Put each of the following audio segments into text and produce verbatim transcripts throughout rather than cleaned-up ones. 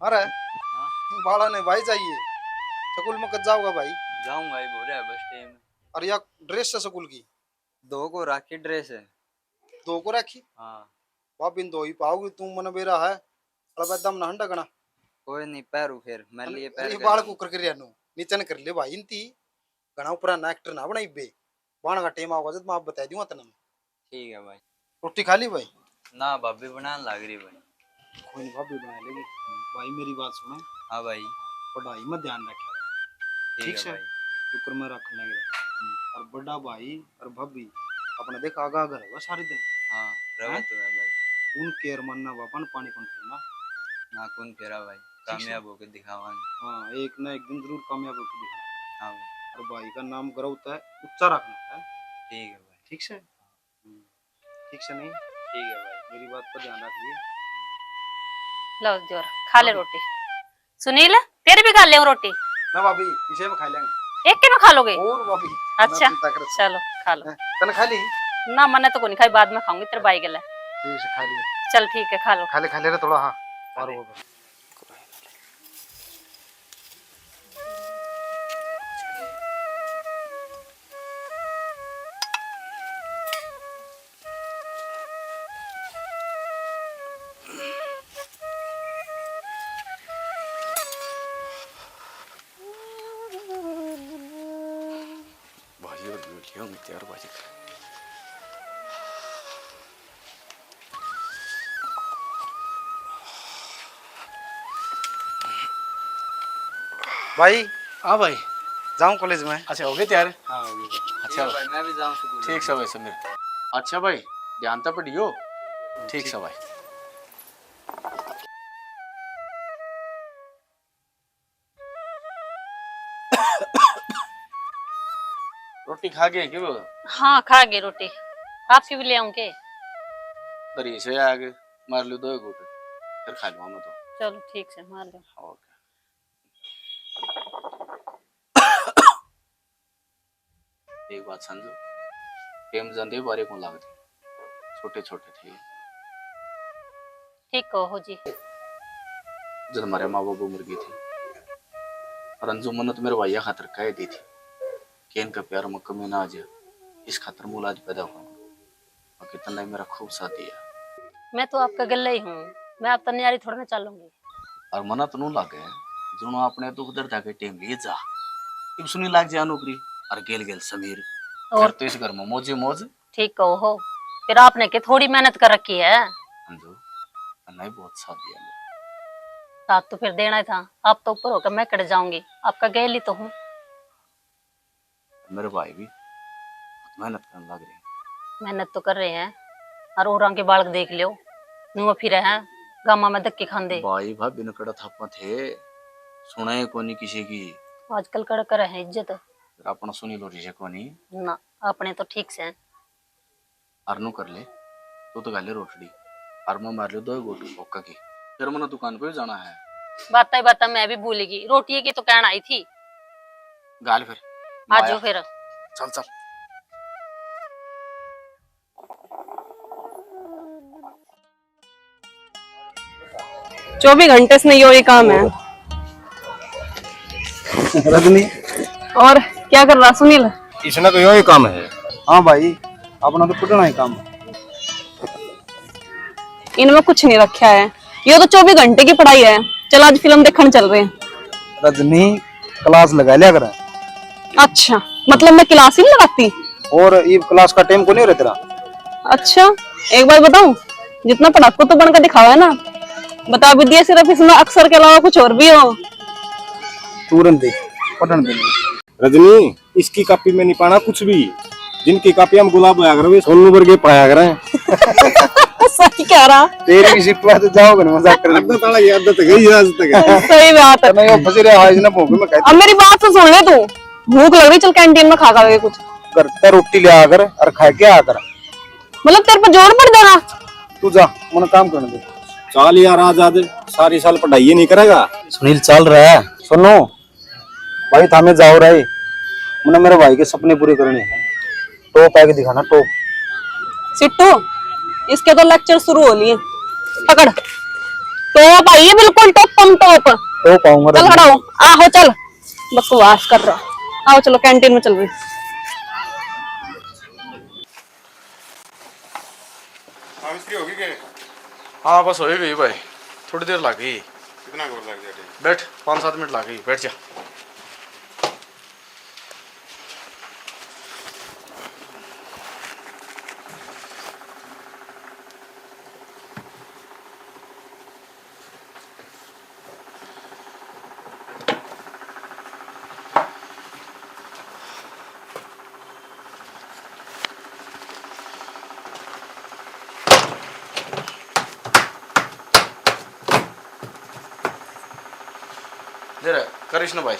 अरे, हाँ। बाला ने भाई चाहिए। स्कूल में कद जाओगा भाई? जाऊंगा ही, हो रहा है बस टाइम। अरे यार, ड्रेस है स्कूल की? दो को राखी ड्रेस है। दो को राखी? हाँ। भाभी ने दो ही पाओगी तू, मन बेरा है। अरे भाई, दम ना हंडा कना। कोई नहीं, पैरू फिर, मैं लिए पैर ये कर बाल लूँ। कुकर कर रिया नु। नीचे न कर ले भाई, इनती घणा पुराना एक्टर ना बनाई बे। बाण का टाइम आओगा जब मैं आप बता दूंगा तने। ठीक है भाई। रोटी खा ली भाई? ना, भाभी बनाने लग रही भाई। कोई नहीं, भाभी बना लेगी। भाई, मेरी बात सुनो। हाँ भाई। पढ़ाई में ध्यान रखे। ठीक ठीक है से? भाई। शुक्र में रखने के। हम्म। और बड़ा भाई और भाभी अपना देख आगा आगा रहेगा सारे दिन। हाँ, रहे हैं? तो है भाई। उनके अरमाना बापा ने पानी कौन फेरना? ना, कौन फेरा भाई? ठीक से? कामयाब होके दिखावांगे। हाँ, एक ना एक दिन जरूर कामयाब होके दिखाना। हाँ भाई। और भाई का नाम गर्व तय ऊंचा रखना है। ठीक है भाई। ठीक से? हम्म। ठीक से नहीं? ठीक है भाई। मेरी बात पर ध्यान रखिए। लो जोर, खा ले हाँ। रोटी। सुनील, तेरे भी खा ले रोटी। ना भाभी, इसे में खा लेंगे। एक के में खा लोगे? और भाभी, अच्छा, मैं चिंता कर। चलो, खा लो। हैं, तने खा ली? ना, मैंने तो कोनी खाई, बाद में खाऊंगी तेरे भाई के लिए। ठीक से खा ली। चल ठीक है, खा लो। खा ले, खा ले रे थोड़ा, हाँ। और वो भाजी और वीडियो में तैयार भाजी। भाई। हाँ भाई। जाऊँ कॉलेज में? अच्छा, हो गए तैयार? हाँ, हो गए। अच्छा ठीक है भाई। भाई, मैं भी जाऊँ स्कूल। ठीक से भाई समीर। अच्छा भाई, ध्यान तो पढ़ियो। ठीक से भाई। रोटी खा गए कि वो? हाँ, खा गए रोटी। आपकी भी ले आऊं के? घरी से आके मार लो दो घूट, फिर खा लूंगा मैं तो। चलो ठीक से, मार लो। और क्या। एक बात समझो, टेम जाते बारे को लागते, छोटे छोटे थे। ठीक कहो जी। जब हमारे माँ बाप मर गए थे, और अंजू मन्नत मेरे भैया खातर कह दी थी कि इनका प्यार में कमी ना आ जाए, इस खातर मैं औलाद पैदा करूँ। बाकी तन्ने मेरा खूब साथ दिया। मैं तो आपका गले ही हूँ, मैं आप तन्यारी थोड़ा ना चालूंगी। और मना तो नू लागे, जुनो अपने दुख दर्द के टेम लिए जा। इब सुनी लाग जा नौकरी, और गेल गेल समीर। और फिर तो इस घर में मौजे मौज। ठीक कहो हो, फिर आपने के थोड़ी मेहनत कर रखी है। अंजू, तन्ने बहुत साथ दिया मेरा। साथ तो फिर देना ही था, आप तो ऊपर होकर मैं कट जाऊंगी, आपका गेल ही तो हूँ। मेरे भाई भी बहुत मेहनत करने लग रहे हैं। मेहनत तो कर रहे हैं, और औरां के बालक देख लियो, नुआ फिरे हैं गामा में धक्के खांदे। भाई भाभी ने कड़ा थापा थे, सुने कोनी किसी की। आजकल कड़ा करे हैं इज्जत। फिर अपना सुनी लो रिशे कोनी। ना, अपने तो ठीक से हैं। अर नू कर ले, तू तो खा ले रोटड़ी, अर मैं मार लो दो घूट होका की। फिर मन्ने दुकान पे भी जाना है। बातें ही बातें मैं भी भूल गई, रोटी की तो कहना आई थी। गाल फिर। आ जाओ फिर। चल, चल। चौबीस घंटे से यो ही काम है। रजनी। और क्या कर रहा सुनील? इसने तो यो ही काम है। हाँ भाई, अपना तो कुटना ही काम है। इनमें कुछ नहीं रखा है, यो तो चौबीस घंटे की पढ़ाई है। चल आज फिल्म देखने चल रहे हैं। रजनी, क्लास लगा लिया कर। अच्छा, मतलब मैं क्लास ही नहीं लगाती? और ये क्लास का टाइम को नहीं रहता तेरा? अच्छा, एक बात बताऊं, जितना पढ़ाकू तो बनकर दिखावा है ना, बता भी दिया, सिर्फ इसमें अक्षर के अलावा कुछ और भी हो। तू रहने दे, पढ़ने दे। रजनी, इसकी कॉपी में नहीं पाना कुछ भी। जिनकी कॉपियां में गुलाब होया करे, वे सोनू वर्गे पाया करें। सही कह रहा। तेरी भी सिपवा तो जाओ, घर मजाक कर। आदत वाला ये आदत गई आज तक। सही बात है। मैं यो फंसी रहा, आज ना भूख में खाई। अब मेरी बात तो सुन ले तू, भूख लग रही, चल कैंटीन में खा खा के कुछ। घर का रोटी ले आकर और खा के आकर। मतलब तेरे पर जोर पड़ देगा? तू जा, मन काम करने दे। चल यार, आज आज सारी साल पढ़ाई ही नहीं करेगा। सुनील चल रहा है। सुनो, भाई, थामे जाओ रे, मने मेरे भाई के सपने पूरे करने हैं। टॉप आके दिखाना, टॉप। सिट्टू, इसके तो लेक्चर शुरू हो लिए। पकड़। टॉप है ये, बिल्कुल टॉप, पम टॉप। टॉप आऊंगा चल, खड़ा हो। आहो, चल। बकवास कर रहा। आओ, चलो, कैंटीन में चल रही। हाँ, मिस्त्री, होगी के? हाँ, बस हो ही गई भाई, थोड़ी देर लग गई। कितना और लग जाए? बैठ, पाँच सात मिनट लग गई, बैठ जा। जरा करिश ना भाई।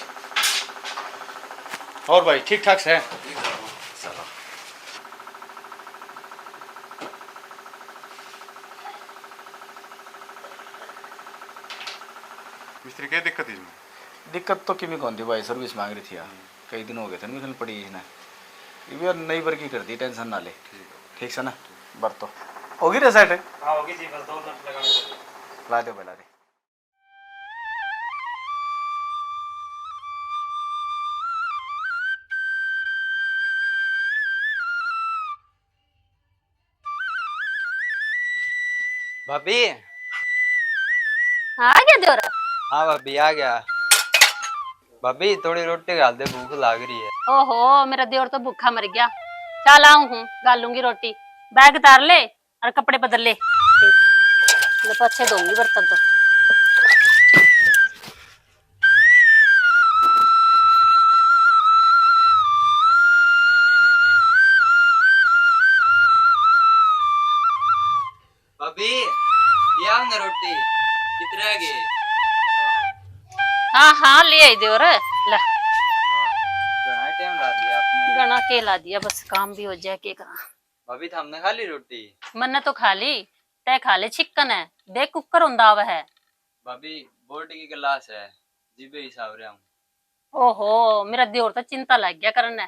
और भाई, ठीक ठाक से? चलो। मिस्त्री, क्या दिक्कत है इसमें? दिक्कत तो किमी कौन थी भाई, सर्विस मांग रही थी यार। कई दिन हो गए थे ना, पड़ी इसने। ये भी यार नई वर्गी कर दी, टेंशन ना ले। ठीक है। ठीक से ना? बर तो होगी रे सेट? हाँ, होगी जी, बस दो मिनट लगाने दो। ला दे भाई, ला दे। भाभी। हाँ, आ गया देवर? हाँ भाभी, आ गया। भाभी, थोड़ी रोटी घाल दे, भूख लाग रही है। ओहो, मेरा देवर तो भूखा मर गया। चल आऊं हूँ, घालूंगी रोटी। बैग तार ले और कपड़े बदल ले। ले, पाछे धोऊंगी बर्तन तो। भाभी, ले आओ ना रोटी, कितने आ गए? हाँ, हाँ, ले आई देवर, ले। हाँ, घणा टाइम ला दिया आपने। घणा के ला दिया, बस काम भी हो जाए, के करा। भाभी, थामने खा ली रोटी? मन्ने तो खा ली, तै खा ले छिक्कन है, देख कुकर होंदा आवे है। भाभी, बोर्ड की क्लास है, जिबे हिसाब रहा हूँ। ओहो, मेरा देवर तो चिंता लग गया करने।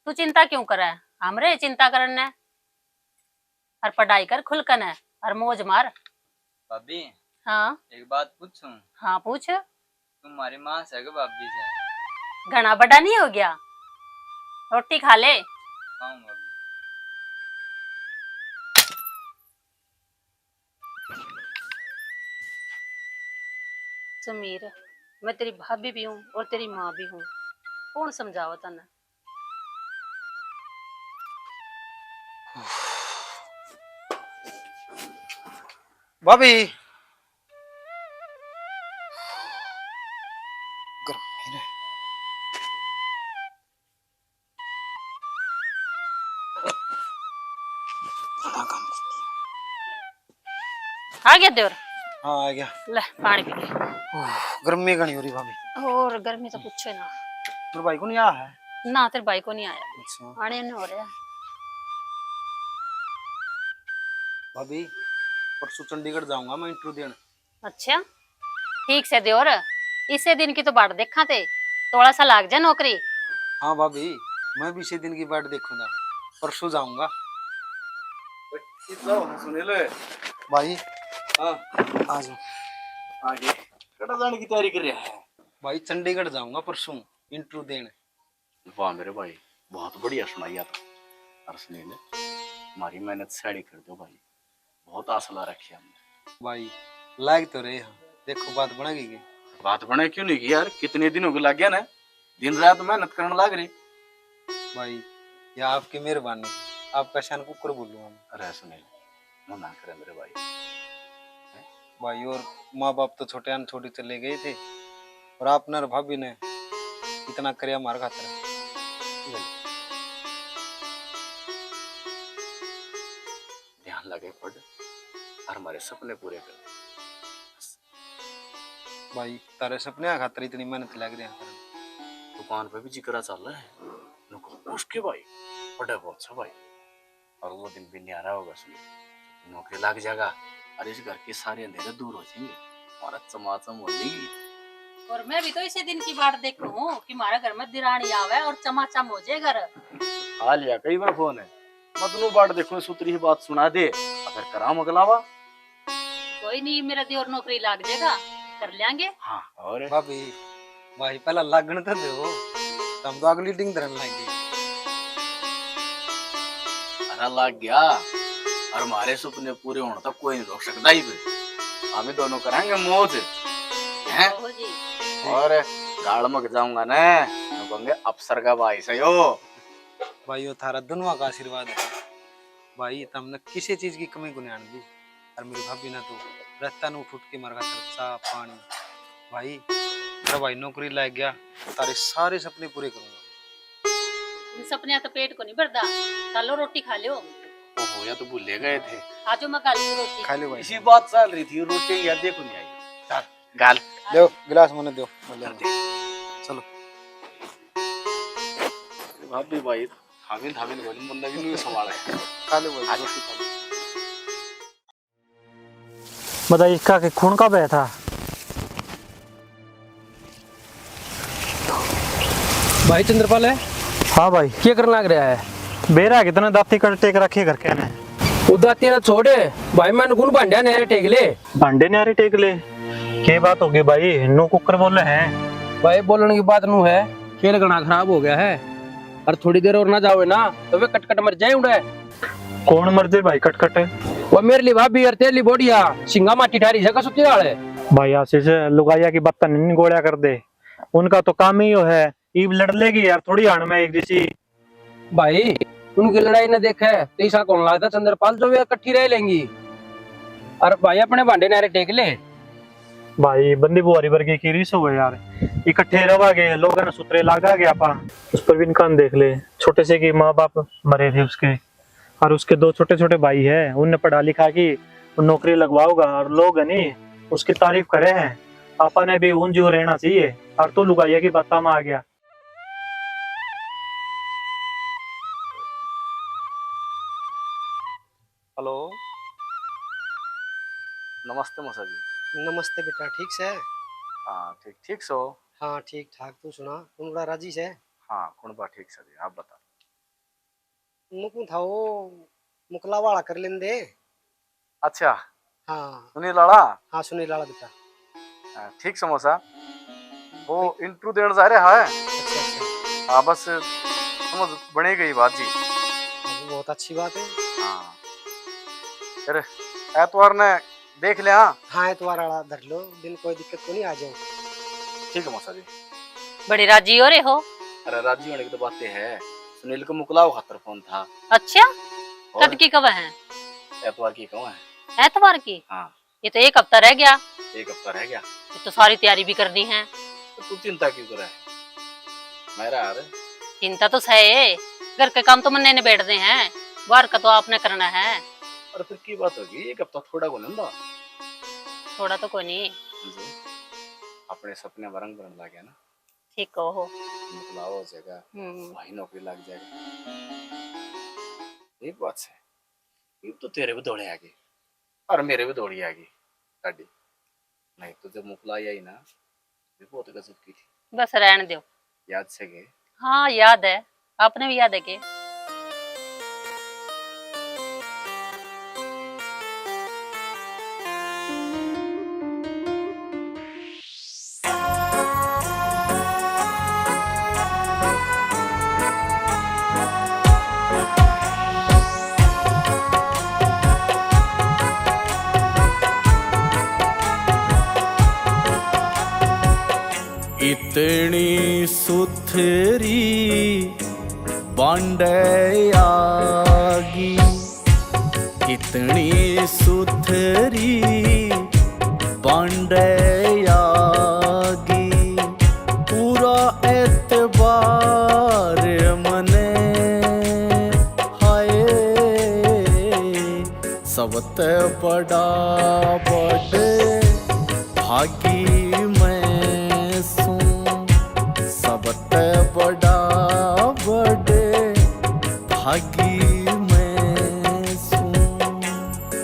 तू चिंता क्यों करे? हमरे चिंता करने। और पढ़ाई कर खुलकन है और मौज मार। भाभी, हाँ? एक बात पूछूं? हाँ, पूछ। तुम्हारी माँ से कि भाभी से? घणा बड़ा नहीं हो गया, रोटी खा ले। खाऊं भाभी। समीर, मैं तेरी भाभी भी हूँ और तेरी माँ भी हूँ, कौन समझावा तन्ने? भाभी। गर्मी ने। आ गया देवर? हाँ, आ गया। ले, पानी पी ले। ओह, गर्मी घणी हो रही भाभी। और गर्मी तो पूछे ना। मेरे भाई को नहीं आया है? ना, तेरे भाई को नहीं आया। अच्छा। आने ने हो रहा। भाभी, परसों चंडीगढ़ जाऊंगा मैं इंटरव्यू देने। अच्छा, ठीक से देवर, इसे दिन की तो बाट देखा थे, थोड़ा सा लाग जा नौकरी। हाँ भाभी, मैं भी इसे दिन की बाट देखूंगा, परसों जाऊंगा। सुनील भाई। हाँ। आ जाओ। आगे कड़ा जाने की तैयारी कर रहा है? भाई, चंडीगढ़ जाऊंगा परसों इंटरव्यू देने। वाह मेरे भाई, बहुत बढ़िया सुनाई आप। अरे सुनील, हमारी मेहनत स्याड़ी कर दो भाई, बहुत आस ला रखी हमने। भाई, लाग तो रहे हैं, देखो बात बनेगी कि? बात बने क्यों नहीं की यार, कितने दिन हो गए लग गया ना, दिन रात मेहनत करने लाग रहे। भाई, ये आपकी मेहरबानी, आपका शान कुकर बोलूँ हम। अरे सुनील, मना करे मेरे भाई। भाई, और माँ बाप तो छोटे आन छोड़ी चले गए थे, और आपने और भाभी ने इतना करया मार खातर। ध्यान लगे पढ़ और हमारे सपने पूरे कर। भाई, तारे सपने खातर इतनी मेहनत लग रही है। दुकान पे भी जिक्रा चल रहा है, नुको उसके भाई, पढ़े बहुत अच्छा भाई। और वो दिन भी न्यारा होगा सुनील, नौकरी लग जाएगा और इस घर के सारे अंधेरे दूर हो जाएंगे, हमारा चमाचम हो जाएगी। और मैं भी तो इसी दिन की बाट देखूं हूँ कि हमारे घर में दिरानी आवे और चमाचम हो जाए घर। आ लिया कई बार फोन है, मत नु बाट देखो, सुतरी ही बात सुना दे, अगर करा मगलावा। कोई नहीं, मेरा दियोर नौकरी लाग जाएगा, कर लेंगे। हाँ। और भाभी, भाई पहला लागण तो दो, हम तो अगली डिंग धरन लग गए। अरे लाग गया, और हमारे सुपने पूरे होने तक कोई नहीं रोक सकता ही। हम ही दोनों करेंगे मौज, हैं? ओहो जी। और गाल में जाऊंगा ना, तो कहेंगे अफसर का भाई सही हो। भाई, यो थारा दोनों का आशीर्वाद है। भाई, तमने किसी चीज की कमी को नहीं आने दी। और मेरी भाभी ने तो रास्ता नु उठ उठ के मारे खातर चाह पानी। भाई, तेरा भाई नौकरी लग गया, तारे सारे सपने पूरे करूंगा। इन सपनिया तो पेट को नहीं भरदा। चलो रोटी खा लो। ओहो, या तो भूले गए थे। आज मैं खा लूँ रोटी। खा लो भाई। इसी बात चल रही थी, रोटी याद देखो नहीं आई। चल, गाल। दो गिलास मने दो, मैं ले आऊँ। चलो। भाभी भाई, थामिन, थामिन बोली, मुन्ना भी नहीं संभाला है। खा लो भाई, अच्छा। रोटी खा लो। बता, इसका के खून का बह था? भाई चंद्रपाल है? हाँ भाई। क्या करने लग रहा है? बेरा कितने दाती कर टेक रखे घर के ने। वो दाती ना छोड़े भाई, मैंने गुण भांड्या ने टेक ले। भांडे न्यारे टेक ले। के बात होगी भाई, नू कुकर बोले हैं? भाई, बोलने की बात नू है, खेल घना खराब हो गया है। और थोड़ी देर और ना जावे ना, तो वे कटकट मर जाए उड़े। कौन मर जाए भाई कटकट? वो मेरे लिए भाभी और तेरे लिए बोढ़िया, सिंगा माटी ठारी है कसुती वाले। भाई आशीष, लुगाइया की बात नहीं गोलिया कर दे, उनका तो काम ही यो है, ईब लड़ लेगी यार, थोड़ी हाण में एक जैसी। भाई, उनकी लड़ाई न देखे तो ऐसा कौन लगता चंद्रपाल, जो वे इकट्ठी रह लेंगी। और भाई, अपने भांडे नारे टेक ले। भाई, बंदी बुआरी वर्गी की रीस हो यार, इकट्ठे रवागे, लोग न सुतरे लागागे आपा। उस पर भी इनका देख ले, छोटे से की माँ बाप मरे थे उसके, और उसके दो छोटे छोटे भाई है, उनने पढ़ा लिखा के नौकरी लगवाओगा, और लोग है नी उसकी तारीफ करे हैं। आपा ने भी उन जो रहना चाहिए, और तू लुगाइया की बातों में आ गया। हेलो। नमस्ते मौसा जी। नमस्ते बेटा, ठीक सै? हाँ, ठीक, ठीक सो? हाँ, ठीक ठाक। तू सुना, कुणबा राजी सै? हाँ, कुणबा ठीक सै जी, आप बता। नुकू था वो मुकला वाला कर लेंदे। अच्छा। हाँ। सुनील लाला? हाँ, सुनील लाला बेटा। हाँ, ठीक सै मौसा। वो ठीक। Interview देने जा रहा है। अच्छा, अच्छा। हाँ, बस समझ बनी गई बात जी। हाँ, वो बहुत अच्छी बात है। हाँ। फिर एतवार ने देख लिया? हाँ, एतवार वाला धर लो दिन, कोई दिक्कत को नहीं, आ जाओ। ठीक है मौसा जी। बड़े राजी हो रहे हो? अरे राजी होने की तो बातें है, सुनील को मुकलाव खातर फोन था। अच्छा? और? कद की कब है? एतवार की कब है? एतवार की? हाँ। ये तो एक हफ्ता रह गया। एक हफ्ता रह गया? ये तो सारी तैयारी भी करनी है। तो तू चिंता क्यों करे? मेरा यार। चिंता तो सै, घर के काम तो मन्ने ने बैठते हैं, बाहर का तो आपने करना है। अरे फिर की बात होगी, एक हफ्ता थोड़ा को नंदा। थोड़ा तो कोनी। जी, अपने सपने में रंग भरन लग गया ना। ठीक कहो। मुकलावा हो जाएगा, हम्म। भाई नौकरी लग जाएगा। एक बात है, ये तो तेरे भी दौड़े आ गए और मेरे भी दौड़ी आ गई गाड़ी। नहीं तो जब मुकलाई आई ना, भी बहुत गजब की थी। बस रहन दो। याद से गए? हाँ, याद है। आपने भी याद है के? इतनी सुथरी बांडे आगी, इतनी सुथरी बांडे आगी, पूरा एतबार मने हाय। सबते बड़ा बड़ भागी मैं सूं, सबते बड़ा बड़ भागी मैं सूं।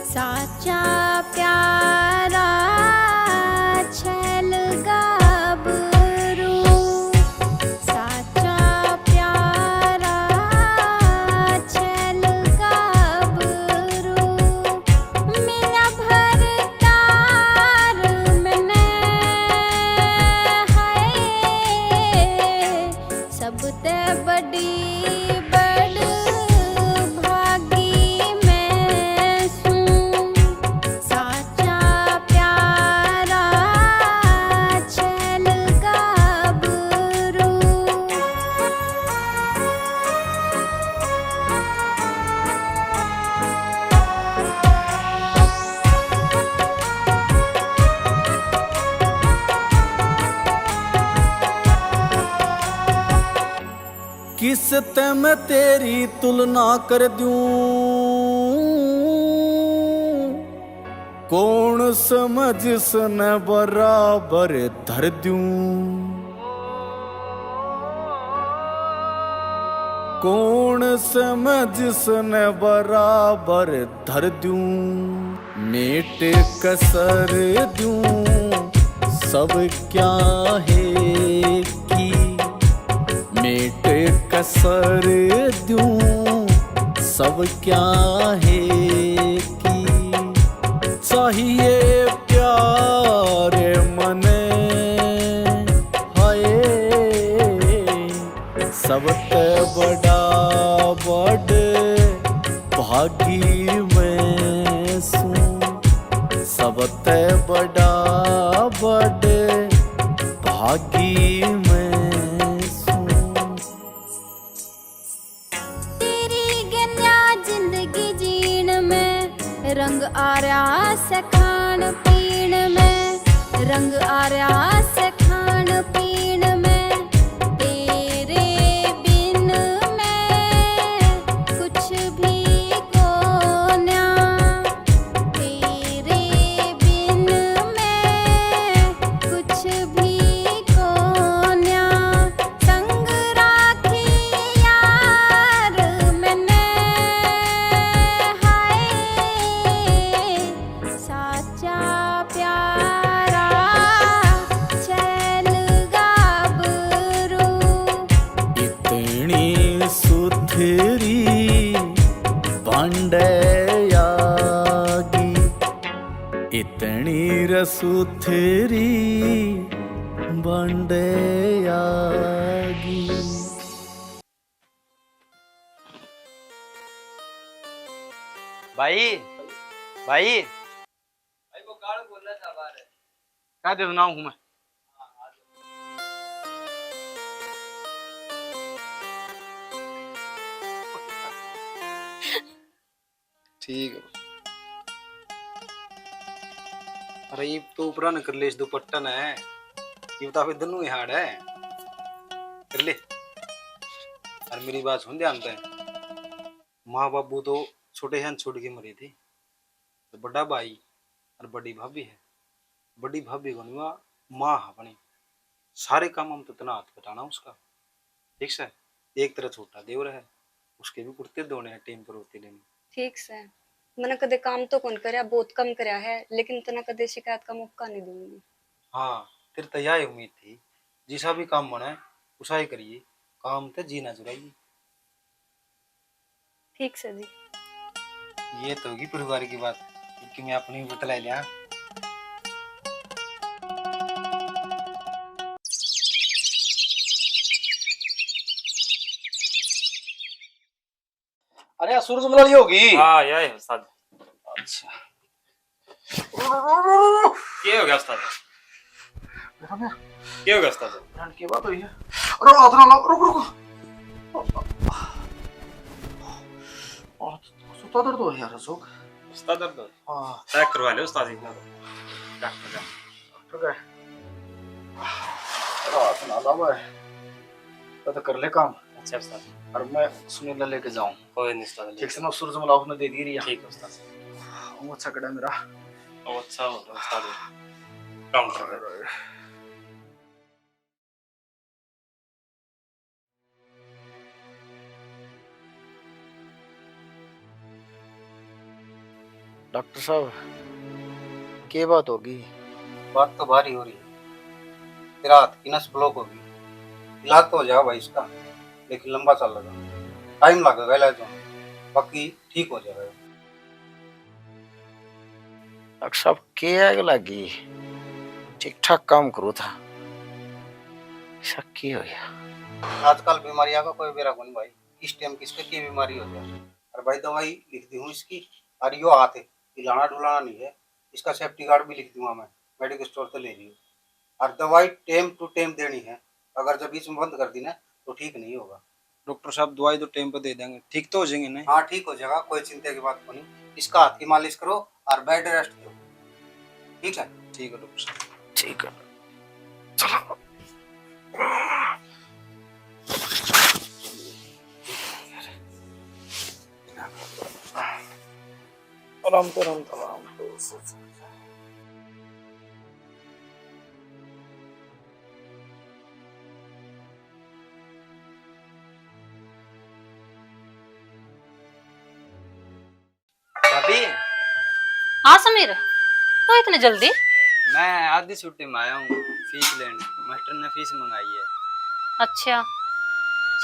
साचा प्यारा छैल गाबरू, साचा प्यारा छैल गाबरू, मिला भरता ते मैं तेरी तुलना कर दूं, कौन समझ सने बराबर धर दूं, कौन समझ सने बराबर धर दूं, मेट कसर दूं, सब क्या है कि मेट कसर दूं, सब क्या है कि चाहिए प्यार मने, हाय। सबते बड़ा बड़ भागी मैं सूं, सबते बड़ा बड़ भागी मैं सूं। तेरी गैल्या जिंदगी जीण में, रंग आ रहा सै खाण पीण में, रंग आ रहा सै खाण पीण में। तेरे बिन मैं कुछ भी कोन्या, तेरे बिन मैं कुछ भी कोन्या। संग राखी यार मैंने, हाय, साचा प्यारा छैल गाबरू। इतनी सुथरी बांडे आगी, इतनी रसुथरी बांडे आगी। भाई, भाई। भाई, वो गाल बोल रहा था बाहर। क्या दे ना हूँ मैं। ठीक है। अरे, ये तो ऊपरा न कर ले इस दुपट्टा ने। ये तो अबे दन्नू ही हाड़ है। कर ले। और मेरी बात सुन ध्यान से। माँ बाबू तो छोटे हैं छोड़ के मरे थे। तो बड़ा भाई और बड़ी भाभी है। बड़ी भाभी को नहीं, माँ अपनी। सारे काम हम तो इतना हाथ बटाना उसका। ठीक से, एक तरह छोटा देवर है, उसके भी कुर्ते धोने हैं, टेम पर होती लेनी। ठीक से, मैंने कदे काम तो कौन करया, बहुत कम करया है, लेकिन तना कदे शिकायत का मौका नहीं दूंगी। हाँ, तेरे तो यही उम्मीद थी, जिसा भी काम बने, उसा ही करिए, काम ते जी ना चुराइए। ठीक से जी। ये तो होगी परिवार की बात, कि मैं अपनी भी बतला लिया। अरे, यार, सूरज मलाली होगी। हाँ, यही है, उस्ताद। अच्छा। के हो गया उस्ताद? मेरा, मेरा। के हो गया उस्ताद? जान की बात हुई है। अरे, हाथ ना लाओ, रुक, रुक। हाथ, सुता दर्द हो यार, अशोक। सुता दर्द हो? हाँ। चेक करवा ले उस्ताद जी। डॉक्टर का। डॉक्टर का। अरे, हाथ ना लाओ भाई। तो, तो कर ले काम। अच्छा उस्ताद। और मैं सुनील लेके जाऊँ। कोई नहीं उस्ताद। ठीक से ना, सूरज मला उसने दे दी रही है। ठीक है उस्ताद। वो अच्छा कड़ा मेरा। वो अच्छा हो रहा उस्ताद। काउंटर पे। डॉक्टर साहब, के बात होगी? बात तो भारी हो रही है। तेरा हाथ की नस ब्लॉक होगी। इलाज तो हो जाएगा भाई इसका, लेकिन लंबा चलेगा। टाइम लगेगा इलाज होने में, बाकी ठीक हो जाएगा। डॉक्टर साहब, के आग लगी? ठीक ठाक काम करो था, ऐसा के हो गया? आजकल बीमारियां का कोई बेरा कोनी भाई, किस टाइम किसके की बीमारी हो जाए। और भाई, दवाई लिख दी हूँ इसकी, और यो हाथ है, हिलाना डुलाना नहीं है। इसका सेफ्टी गार्ड भी लिख दूंगा मैं, मेडिकल स्टोर से ले लियो। और दवाई टाइम टू टाइम देनी है, अगर जब बीच में बंद कर दी ना, तो ठीक नहीं होगा। डॉक्टर साहब, दवाई तो टाइम पे दे देंगे, ठीक तो हो जाएंगे ना? हाँ, ठीक हो जाएगा, कोई चिंता की बात कोनी। इसका हाथ की मालिश करो और बेड रेस्ट दो, ठीक है? ठीक है डॉक्टर साहब। ठीक है, चलो। राम तो राम तो राम तो। भाभी। हाँ समीर, तो इतने जल्दी? मैं आधी छुट्टी में आया हूँ फीस लेने, मास्टर ने फीस मंगाई है। अच्छा,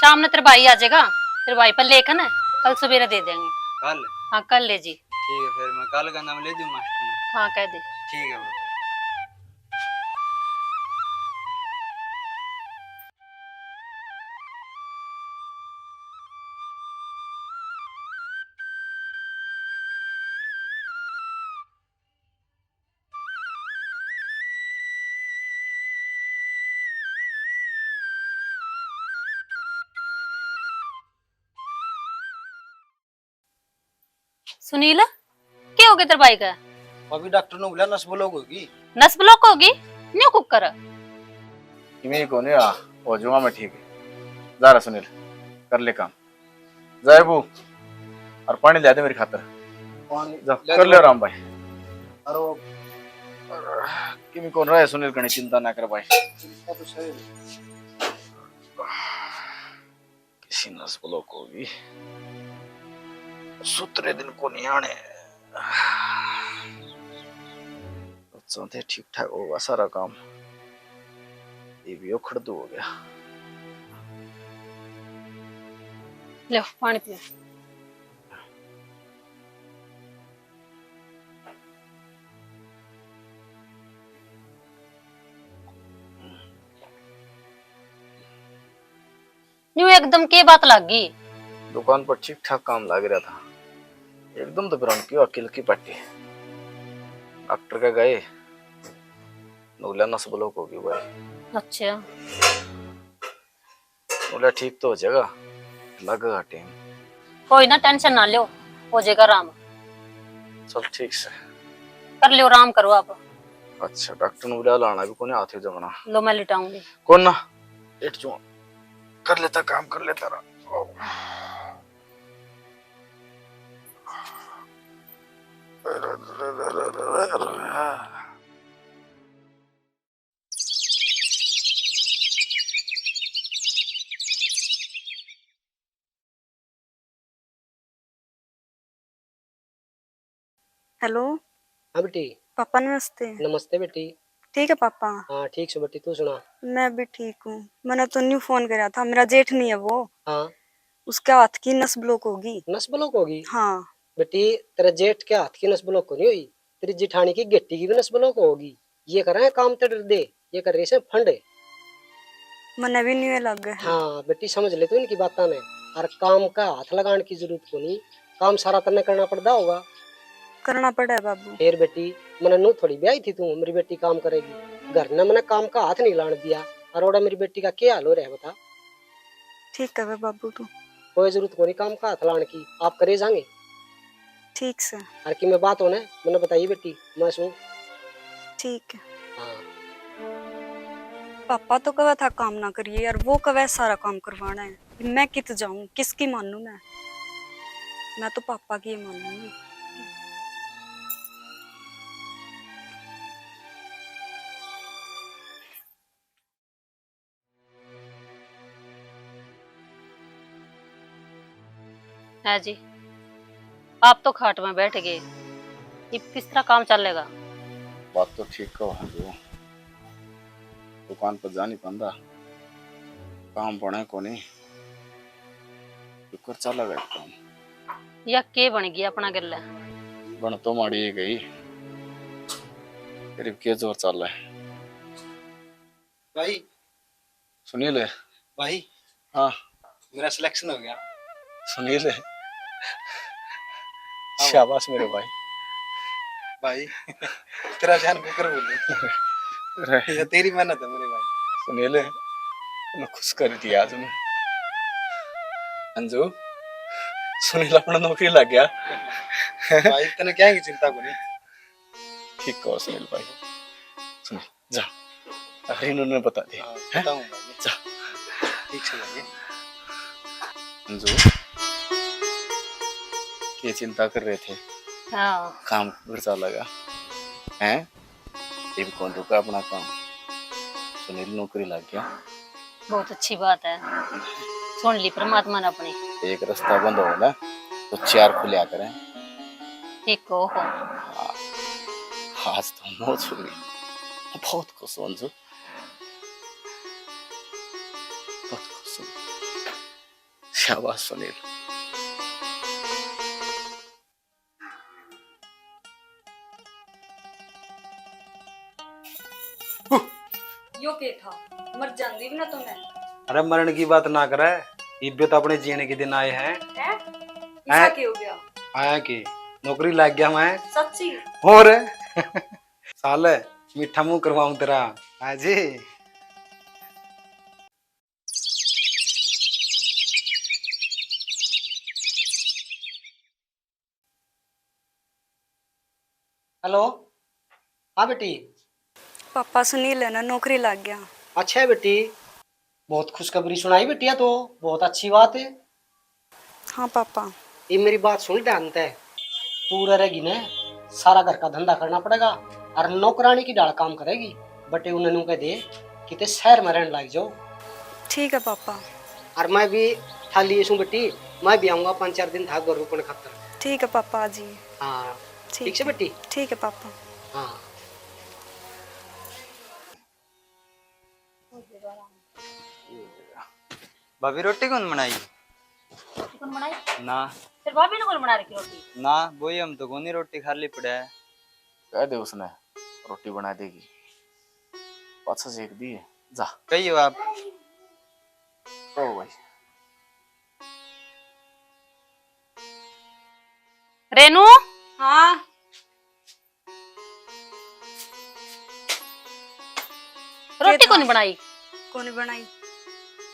शाम ने तेरे भाई आ जाएगा, तेरे भाई पर लेखन है, कल सवेरे दे देंगे। कल? हाँ, कल ले जी। ठीक है, फिर मैं कल का नाम ले दूँ मास्टर ने? हाँ, कह दे। ठीक है भाभी। सुनील, के हो गया तेरे भाई का? अभी डॉक्टर ने बोला नस ब्लॉक होगी। नस ब्लॉक होगी? New cooker. इमे को नहीं आ, हो जाऊंगा मैं ठीक। जा रहा सुनील, कर ले काम। जाए वो, और पानी ले दे मेरी खातर। पानी जा, ले कर दो। ले आराम भाई। अरे वो किमी कौन रहा है सुनील, कणी चिंता ना कर भाई। चिंता तो सही है। किसी नस ब्लॉक होगी, सुतरे दिन को नहीं आने। अच्छा थे ठीक ठाक होगा सारा काम, ये भी उखड़ दो हो गया। ले पानी पी। न्यू एकदम के बात लग गई? दुकान पर ठीक ठाक काम लग रहा था, एकदम तो फिर उनकी अकिल की पट्टी। डॉक्टर का गए, नूल्या नस ब्लॉक होगी भाई। अच्छा। बोला ठीक तो हो जाएगा, लगेगा टाइम। कोई ना, टेंशन ना लो, हो जाएगा आराम। चल ठीक से। कर लियो आराम, करो आप। अच्छा, डॉक्टर ने बुला लाना भी कोने हाथ ही जमना। लो मैं लिटाऊंगी। कौन ना, लेट जाऊं, कर लेता काम, कर लेता रहा। हेलो। हाँ बेटी। पापा नमस्ते। नमस्ते बेटी। ठीक है पापा? हाँ ठीक सो बेटी, तू सुना? मैं भी ठीक हूँ। मैंने तो न्यू फोन करा था, मेरा जेठ नहीं है वो। हाँ। उसके हाथ की नस ब्लॉक होगी। नस ब्लॉक होगी? हाँ। बेटी, तेरे जेठ के हाथ की नस ब्लॉक नहीं हुई, तेरी जिठानी की गेटी की भी नस ब्लॉक होगी। ये कर रहे हैं काम ते डर दे, ये कर रहे हैं फंड। मने भी नहीं लग है। हाँ बेटी, समझ ले तू इनकी बातां ने। और काम का हाथ लगाने की जरूरत को नहीं, काम सारा तन्ने करना पड़ता होगा। करना पड़ा है बाबू। फिर बेटी, मने नू थोड़ी ब्याही थी तू, मेरी बेटी काम करेगी। घर ने मने काम का हाथ नहीं लाने दिया, और ओड़ा मेरी बेटी का क्या हाल हो रहा है बता? ठीक है वे बाबू तू। कोई जरूरत कोनी काम का हाथ लाने की, आप करे जाएंगे। ठीक से। और की मैं बात होने, मैंने बताइए बेटी, मैं सुन। ठीक है। हाँ। पापा तो कवे था काम ना करिए यार, वो कवे सारा काम करवाना है, मैं कित जाऊं, किसकी मानूं मैं? मैं तो पापा की ही मानूंगी। है जी, आप तो खाट में बैठ गए, इब किस तरह काम चलेगा? बात तो ठीक कहो हंजू, दुकान पर जा नहीं पांदा, काम बने कोनी, शुक्र चलेगा एक काम। या के बन गई अपना गल्ला? बन तो माड़ी ही गई, फिर के जोर चल है। भाई। सुनील। भाई। हाँ। मेरा सिलेक्शन हो गया। सुनील। हाँ। शाबाश मेरे भाई। भाई, तेरा जान बुकर बोलू। अरे। ये तेरी मेहनत है मेरे भाई। सुनील, मैं खुश कर दिया आज मैं। अंजू, सुनील अपना नौकरी लग गया। भाई, तने क्या की चिंता कोनी। ठीक कहो सुनील भाई। सुनील। जा, अरे इन्होंने बता दे, हाँ, हैं? बताऊंगा मैं। जा। ठीक से जाइए। अंजू, ये चिंता कर रहे थे, हाँ। काम फिर चलेगा, हैं? ये भी कौन रुका अपना काम? सुनील नौकरी लग गया। बहुत अच्छी बात है। सुन ली परमात्मा ने अपनी। एक रास्ता बंद हो ना, तो चार खुलिया करें। ठीक हो, हो। हाँ। आज तो मौज हुई। बहुत खुश हूँ अंजू। बहुत खुश हूँ। शाबाश सुनील। यो के था? मर जांदी भी ना तो मैं। अरे मरण की बात ना करे, इब्बे तो अपने जीने के दिन आए हैं। हैं? इसा हैं? के हो गया? आया के? नौकरी लग गया मैं। सच्ची? और साले, मीठा मुंह करवाऊं तेरा। हाँ जी। हेलो। हाँ बेटी। पापा, सुनील है ना, नौकरी लग गया। अच्छा है बेटी, बहुत खुशखबरी सुनाई बेटी, ये तो बहुत अच्छी बात है। हाँ पापा। ये मेरी बात सुन ध्यान तै, तू रहेगी ना, सारा घर का धंधा करना पड़ेगा और नौकरानी की ढाल काम करेगी। बटे उन्हें नू कह दे कि ते शहर में रहने लग जाओ। ठीक है पापा। और मैं भी थाली सूं बेटी, मैं भी आऊंगा पाँच चार दिन था घर रुकने खातर। ठीक है पापा जी। हाँ। ठीक ठीक से है। बेटी? ठीक है पापा। हाँ। भाभी, रोटी कौन बनाई? रोटी कौन बनाई? ना। फिर भाभी ने कौन बना रखी रोटी? ना, वही हम तो कोनी रोटी खाली पड़ा है। कह दे उसने, रोटी बना देगी। पाछा से एक दी है, जा। कहियो आप। ओ भाई। रेनू। हाँ। रोटी के कौन था? बनाई? कौन बनाई?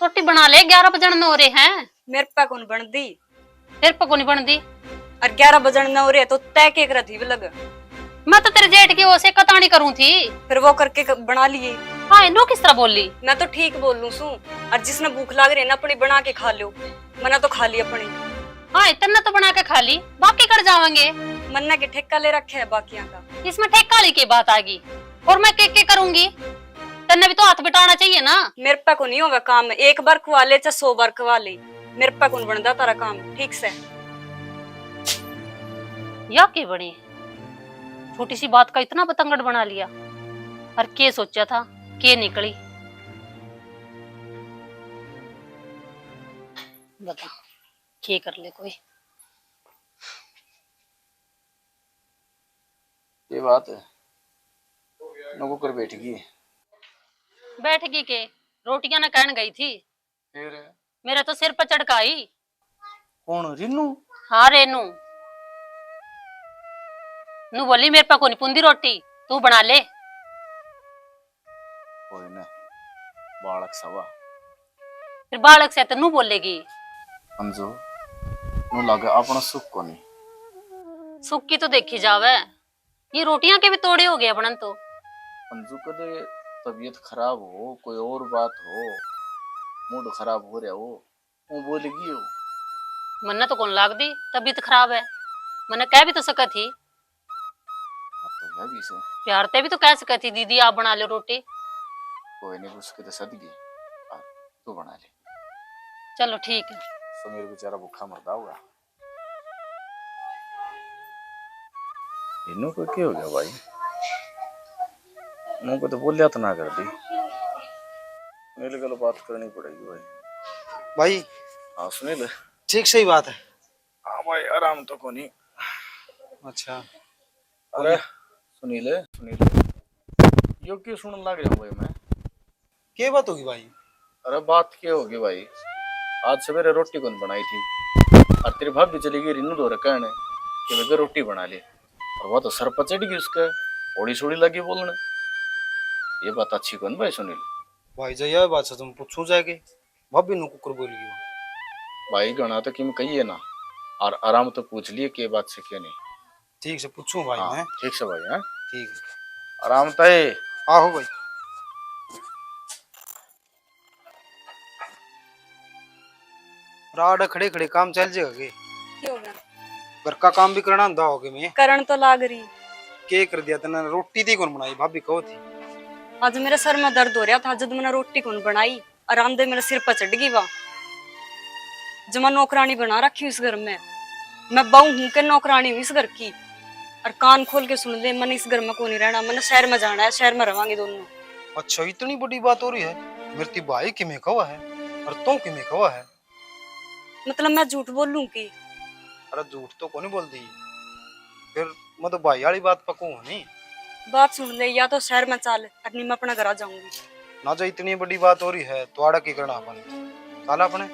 रोटी बना ले, ग्यारह बजण न हो रहे हैं। मेरे पे कौन बन दी? तेरे पे कौन बन दी? और ग्यारह बजण न हो रहे तो तय के कर थी लग? मैं तो तेरे जेठ की ओर से कतानी करूं थी। फिर वो करके क-, बना लिए। हाय, नू किस तरह बोली? मैं तो ठीक बोलूं सूं। और जिसने भूख लाग रही है ना, अपनी बना के खा लो। मना तो खा ली अपनी। हाय, तन्ने तो बना के खा ली, बाकी कड़ जावेंगे? मन्ने के ठेका ले रखे है बाकियां का। इसमें ठेका वाली की बात आ गई? और मैं के के करूंगी? तन्ने भी तो हाथ बटाना चाहिए ना। मेरे पे को नहीं होगा काम, एक बार खुआ ले चाहे सौ बार खुआ ले, मेरे पे कौन बनदा तारा काम ठीक से। या के बनी, छोटी सी बात का इतना बतंगड़ बना लिया। और के सोचा था, के निकली। बता, के कर ले कोई। ये बात है, नौकर बैठ गई। बैठ गई के, रोटियां ना कहन गई थी। फिर? मेरे तो सिर पर चढ़ के आई। कौन, रीनू? हाँ, रेनू। नू बोली, मेरे पे कोनी पुंदी रोटी, तू बना ले। कोई ना, बालक सवा। फिर बालक से तो नू बोलेगी। अंजू, नू लागे अपना सुख कोनी। सुख की तो देखी जावे, ये रोटियां के भी तोड़े हो गए अपने तो। अंजू, कदे तबीयत खराब हो, कोई और बात हो, मूड खराब हो रहा हो, वो बोलेगी हो। मन्ने तो कौन लागदी तबीयत खराब है, मन्ने कह भी तो सके थी। हाँ, तो है भी सही। प्यार ते भी तो कह सके थी, "दीदी, आप बना लो रोटी।" कोई नहीं, उसके तो सदगी। हाँ, तू बना ले। चलो, ठीक है। समीर बेचारा भूखा मरदा होगा। इन्हों को क्या हो गया भाई? मुंह को तो बोलिया तो ना कर दी। मेरे गल बात करनी पड़ेगी भाई। भाई। हाँ, सुनील। ठीक सही बात है। हाँ भाई, आराम तो कोनी। अच्छा। अरे, सुनील, सुनील, यो क्यों सुनने लग रहा हूँ भाई मैं? के बात होगी भाई? अरे, बात के होगी भाई, आज सवेरे रोटी कौन बनाई थी, और तेरी भाभी चली गई रीनू धोरे कहने कि मैं रोटी बना ले, और वो तो सर पर चढ़ गई उसके, ओड़ी सोड़ी लगी बोलने। ये बात अच्छी कौन भाई सुनील? भाई जी, यह बात से तुम पूछूं जाके, भाभी नू कुकर बोल गई। भाई घना तो किम कहिए ना, और आराम तो पूछ लिए के बात से के नहीं। ठीक से पूछूं भाई हाँ, मैं। ठीक से भाई, हैं? ठीक है। आराम तय। आहो भाई। राड खड़े खड़े काम चल जाएगा के? क्यों ना? घर का काम भी करना होंदा होगे मैं। करण तो लाग रही। के कर दिया तन्ने? रोटी दी कौन बनाई? भाभी कहो थी। आज मेरे सर में दर्द हो रहा था, जद मैंने रोटी कौन बनाई, आराम दे मेरे सिर पर चढ़ गई वा। जमा नौकरानी बना रखी हूँ इस घर में। मैं बहू हूँ के नौकरानी हूँ इस घर की। और कान खोल के सुन ले, मैंने इस घर में को नहीं रहना, मैंने शहर में जाना है, शहर में रवांगे दोनों। अच्छा, इतनी बड़ी बात हो रही है। मेरे ती भाई किमे कहा है और तू किमे कहा है? मतलब मैं झूठ बोलूं की? अरे झूठ तो कोनी बोल दी, फिर मैं तो भाई वाली बात पकू हूँ नी। बात सुन ले, या तो शहर में चाल, और नी मैं अपना घर आ जाऊंगी। ना जा, इतनी बड़ी बात हो रही है तो आड़ा की करना अपन, चाल अपने।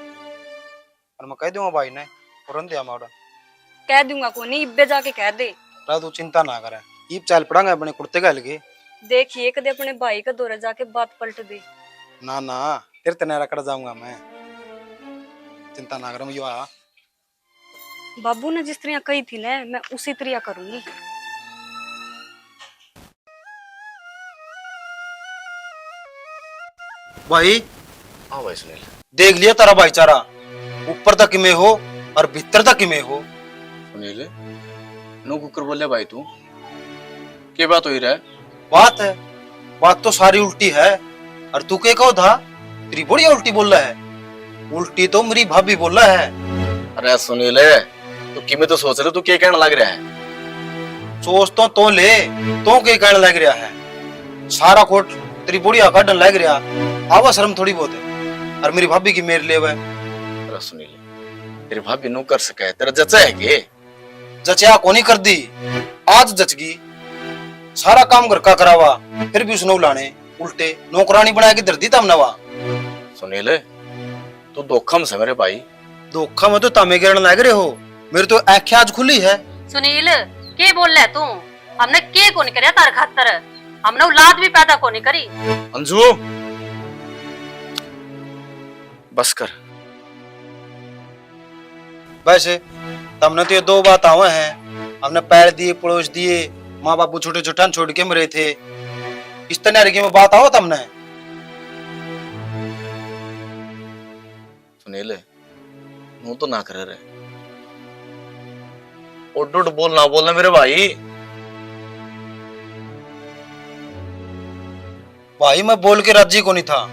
और मैं कह दूंगा भाई ने, और रंधे हम आड़ा। कह दूंगा कोनी, इब्बे जाके कह दे। रा तू चिंता ना करे, इब चाल पड़ांगे अपने कुर्ते का हलके। देखिए कदे अपने भाई के दौरे जाके बात पलट दे। ना ना, तेरे तने रकड़ जाऊंगा मैं, चिंता ना कर। मैं यो आया। बाबू ने जिस तरह कही थी ना, मैं उसी तरह करूंगी। भाई, हाँ भाई सुनील। देख लिया तारा भाईचारा, ऊपर तक में हो और भीतर तक में हो। सुनील, नू कुकर बोले भाई तू? के बात हुई रे? बात है, बात तो सारी उल्टी है। और तू के कहो था? तेरी बुढ़िया उल्टी बोल रहा है। उल्टी तो मेरी भाभी बोल रहा है। अरे सुनील, तू किमे तो सोच ले, तू के कहने लग रहा है? सोच तो, तो ले, तो के कहने लग रहा है? सारा खोट तेरी बुढ़िया काढन लग रहा। आवा शर्म थोड़ी बहुत है। और मेरी भाभी की मेर लेवे। अरे सुनील, तेरी भाभी नू कर सके, तेरा जचा है के? जचा कोनी कर दी, आज जच गई। सारा काम घर का करावा, फिर भी उसने उलाने उल्टे नौकरानी बना के धर दी तमने वा। सुनील, तू धोखा में से मेरे भाई। धोखा में तो तामे गिरण लग रहे हो, मेरी तो आंखें आज खुली है। सुनील, के बोल ले तू? हमने के कोनी करया तार खातर, हमने औलाद भी पैदा कोनी करी। अंजू, बस कर। वैसे तमने तो ये दो बात आवे हैं, हमने पैर दिए, पड़ोस दिए, माँ बापू छोटे छोटे छोड़ के मरे थे, इस तरह की में बात आओ तमने। सुनील, मुंह तो ना करे रे। उड उड बोल ना बोलना मेरे भाई। भाई, मैं बोल के राजी कोनी था,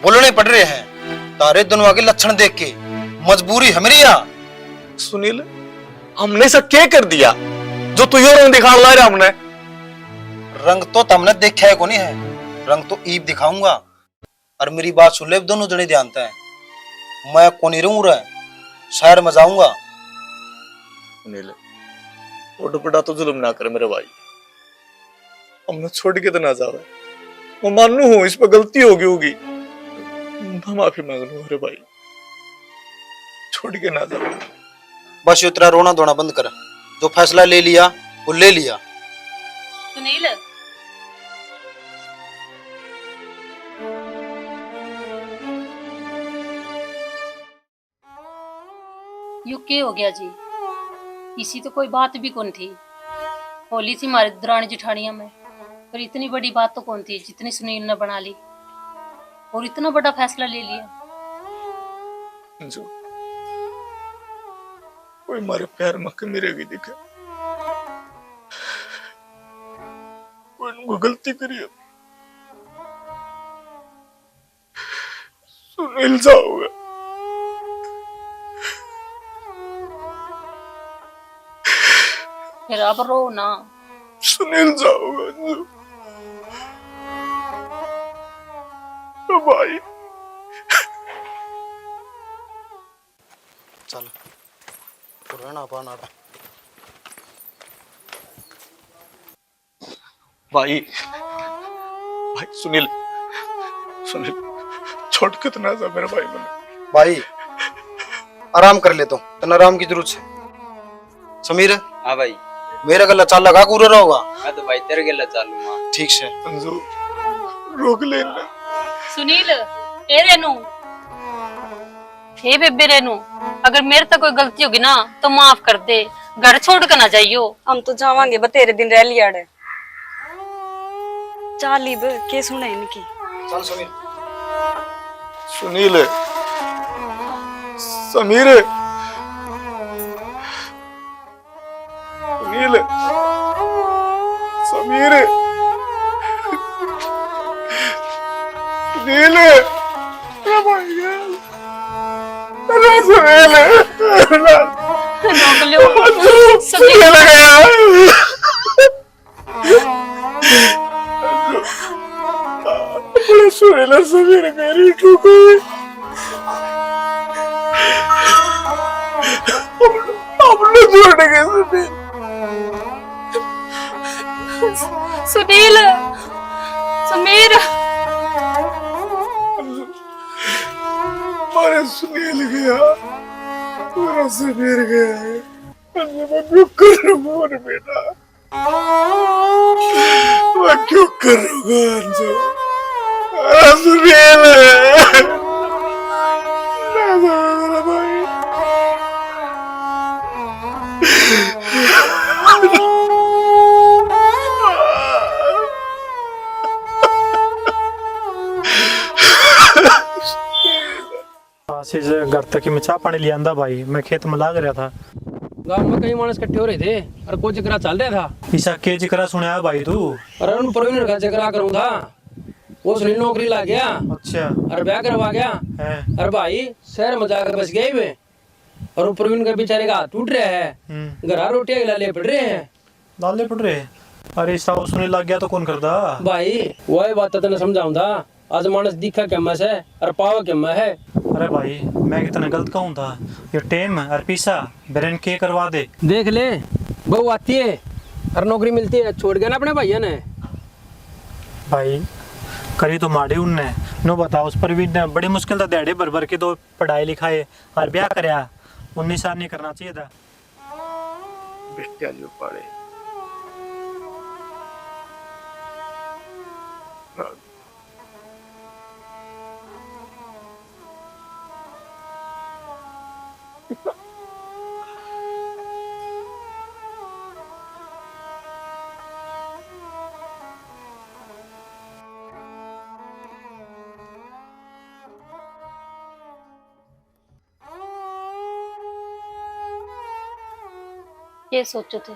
बोलने पड़ रहे हैं। तारे दोनों के लक्षण देख के मजबूरी है मेरी या। सुनील, हमने ऐसा क्या कर दिया जो तू यो रंग दिखाने ला रहा हमने? रंग तो तमने देखा है कोनी है, रंग तो ईब दिखाऊंगा। और मेरी बात सुन ले दोनों जने ध्यान तै, मैं कोनी रहूं रे, शहर में जाऊंगा। सुनील, वो दुपड़ा तो जुल्म ना कर मेरे भाई, हमने छोड़ के तो ना जावे। मैं मानू हूँ इस पर गलती होगी होगी, मैं माफी मांग लूँ मेरे भाई, छोड़ के ना जावे। बस यो तेरा रोना धोना बंद कर, जो फैसला ले लिया वो ले लिया। सुनील, यो के हो गया जी? इसी तो कोई बात भी कौन थी। होली थी हमारे दरानी जिठानिया में, पर इतनी बड़ी बात तो कौन थी जितनी सुनील ने बना ली और इतना बड़ा फैसला ले लिया। जो कोई मारे प्यार में कमी रह गई दिखे, कोई ने कोई गलती करी है। सुनील जाओगा। फिर अब रो ना। सुनील जाओगा। ओ भाई। चल, तू रहना पाना। भाई, भाई सुनील, सुनील, छोड़ के तो ना जा मेरे भाई मने। भाई, आराम कर ले तू, तन्ने आराम की जरूरत है। समीर। हाँ भाई। मेरे गल्ला चाल लगा, कूरे रहोगा? मैं तो भाई तेरे गल्ला चालूंगा। ठीक से। अंजू, रोक ले इन्हें। सुनील, ए रेनू, हे बेबे रेनू, अगर मेरे तै कोई गलती होगी ना, तो माफ कर दे, घर छोड़ के ना जाइयो। हम तो जावांगे, बतेरे दिन रह लिया अड़े। चाल इब, के सुने इनकी? चल सुनील। सुनील, समीर। समीर, सुनील, अरे भाई, अरे सुनील, रोक लो। सुनील गया। अरे सुनील, समीर मेरी ठुक गई। हम लोग छोड़ गए सुनील। सुनील, समीर। अरे सुनील गया, मेरा समीर गया है। अरे मैं क्यों कर रहा हूँ बेटा? मैं क्यों करूँगा अंजू? अरे सुनील, ना, ना, ना, भाई। आशीष घर तक मैं चाह पानी ले आंदा भाई, मैं खेत में लाग रहा था। गांव में कई माणस इकट्ठे हो रहे थे और कोई जिक्रा चल रहा था। इसा के जिक्रा सुनया भाई तू? अरे उन प्रवीण का जिक्रा करूँ था। वो सुनील नौकरी लग गया। अच्छा। और ब्याह करवा गया। हैं। और भाई शहर में जाकर बस गया ही वे। और वो प्रवीण का बेचारे का हाथ टूट रहा है। हम्म। घरा रोटियां के लाले पड़ रहे हैं। लाले पड़ रहे? अरे, इसा वो सुनील लग गया तो कौन करदा? भाई, वही बात तो तने समझाऊंदा। आज माणस दिखा के मैं से और पावा के मैं है। अरे भाई, मैं कितना गलत कहूँ था। ये टेम और पीसा ब्रेन के करवा दे। देख ले, बहू आती है और नौकरी मिलती है, छोड़ गया ना अपने भैया ने। भाई, करी तो माड़ी उनने। नो बता, उस प्रवीण ने बड़ी मुश्किल से दिहाड़े भर भर के तो पढ़ाई लिखाई और ब्याह करया। उन्नीस साल नहीं करना चाहिए था। बेटियां जो पाले। ये सोचो थे।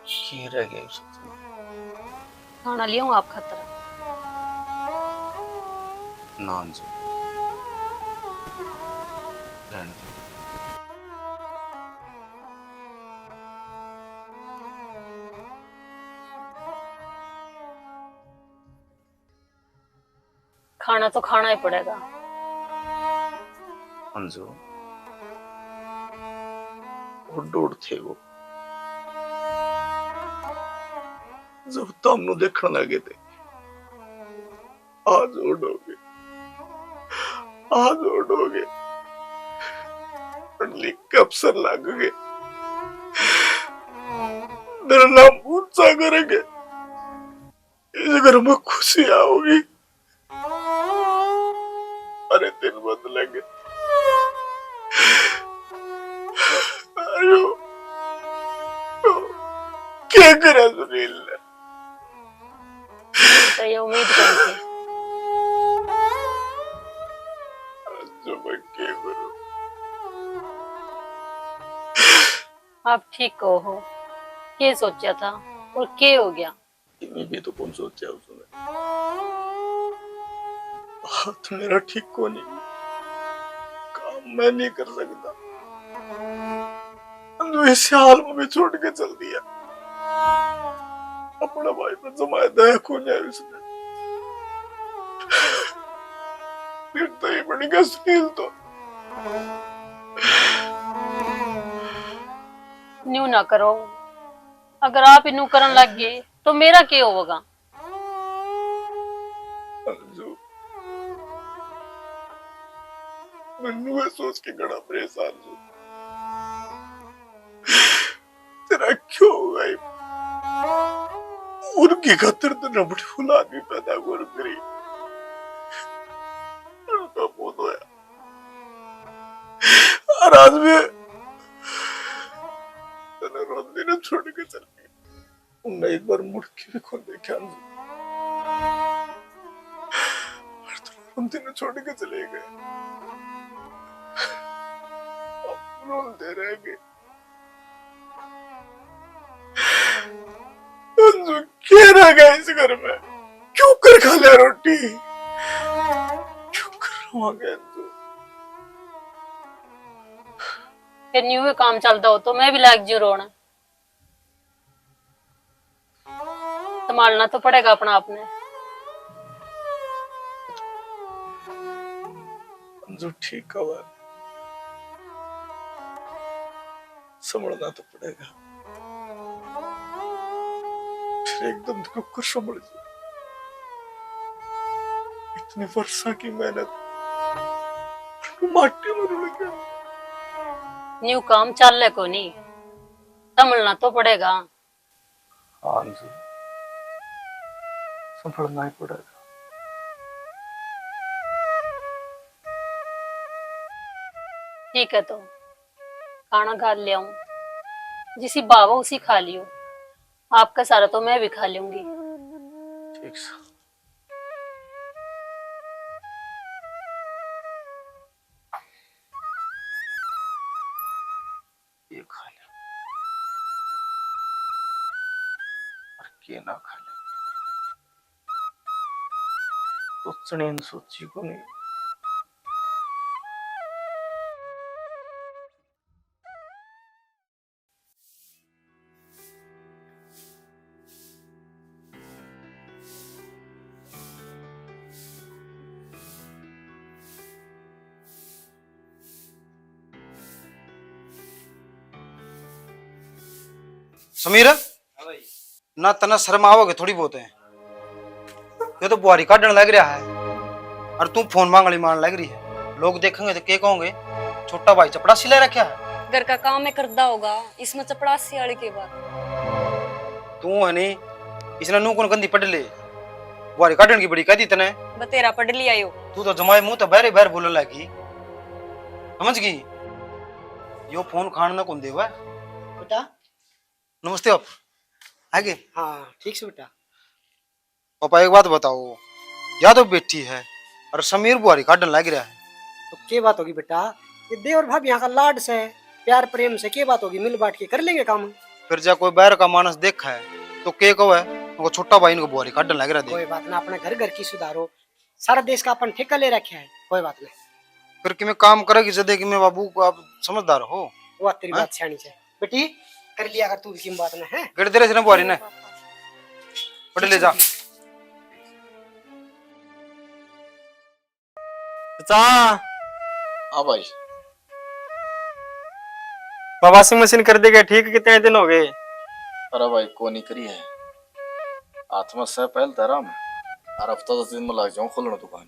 की रह गया उस? खाना लियाऊं आप खातर? ना जी, रहने दो। खाना तो खाना ही पड़ेगा। अंजू, उड उड थे वो। जब तमनु देखण लगे थे, आज उडोगे, आज उडोगे। पढ़ लिख के अफसर लागोगे, मेरा नाम ऊंचा करेंगे। इस घर में खुशी आओगी, अरे दिन बदलेंगे। अरे क्या करे सुनील ने? तो ये उम्मीद कौन थी? जो मैं क्या करूं? आप ठीक कहो हो, के सोचा था और के हो गया? इन्हें भी तो कौन सोचा उसने। हाथ मेरा ठीक को नहीं, काम मैं नहीं कर सकता। जो इस हाल में भी छोड़ के चल दिया, अपना भाई पर जमाया दया को नहीं उसने। फिर तो ये बन गया सुनील तो। न्यू ना करो, अगर आप इन्नू करन लग गए तो मेरा के होगा? अंजू, मन्नू ये सोच के घणा परेशान हूँ। तेरा क्यों होगा ये? उनकी खातर तो अपनी औलाद भी पैदा कर करी। उनका मौत होया। और आज भी तने रोंदी ने छोड़ के चल गई। उन्हें एक बार मुड़ के भी कौन देखा। और तने रोंदी ने छोड़ के चले गए। अब रोंदे रह गए। अंजू, क्या रह गया इस घर में? क्यों कर खा लिया रोटी? क्यों कर रोवा गया अंजू? फिर न्यू ही काम चलता हो तो मैं भी लाग जू रोना। संभालना तो पड़ेगा अपना आपने। जो ठीक हवा, संभलना तो पड़ेगा। फिर एक दिन क्यों कर संभल जाए? इतने वर्षा की मेहनत माटी में रुल गया। न्यू काम चाले को नहीं, संभलना तो पड़ेगा। हाँ जी, संभलना ही पड़ेगा। ठीक है, तो खाना खा ले आऊं, जिसी भाव उसी खा लियो। आपका सारा तो मैं भी खा लूंगी। ठीक सर। ये खा ले और के ना खा ले, सोचने ने सोची को नहीं। समीर, हाँ भाई। ना तन्ने शर्म आवोगे थोड़ी बहुत है। ये तो बुहारी काटण लग रहा है और तू फोन मांगली मारन लग रही है। लोग देखेंगे तो के कहोगे, छोटा भाई चपड़ासी ले रखा है। घर का काम है करदा होगा, इसमें चपड़ासी वाली की बात। तू है नी, इसने नू कौन कंदी पढ़ ले, बुहारी काटण की बड़ी कह दी तने। बतेरा पढ़ लिया यो। तू तो जमाए मुंह तो बहरे बहर बोलने लगी, समझ गई? यो फोन खान ना कौन देवा। बेटा। नमस्ते बापू। आगे। हाँ, ठीक से बेटा। पापा, एक बात बताओ, या तो बैठी है और समीर बुहारी काटन लग रहा है। तो के बात होगी बेटा, ये देवर भाभी यहाँ का लाड से, प्यार प्रेम से, के बात होगी, मिल बांट के कर लेंगे काम। फिर जा कोई बाहर का मानस देखा है तो के कहो है, उनको छोटा भाई इनको बुहारी काटन लग रहा है। कोई बात ना, अपने घर घर की सुधारो, सारा देश का अपन ठेका ले रखा है, कोई बात नहीं। फिर कि मैं काम करेगी जदे कि मैं बाबू को आप समझदार हो। वो तेरी हैं? बात सियाणी है। बेटी, कर लिया कर तू भी किम बात ना है। गड़ दे रे इसने बुहारी ने। पढ़ ले जा। चाचा। हाँ भाई। वॉशिंग मशीन कर दी गई ठीक, कितने दिन हो गए? अरे भाई, को नहीं करी है। हाथ में से पहल धरा मैं। और हफ्ता दस दिन में लग जाऊँ खोलने दुकान।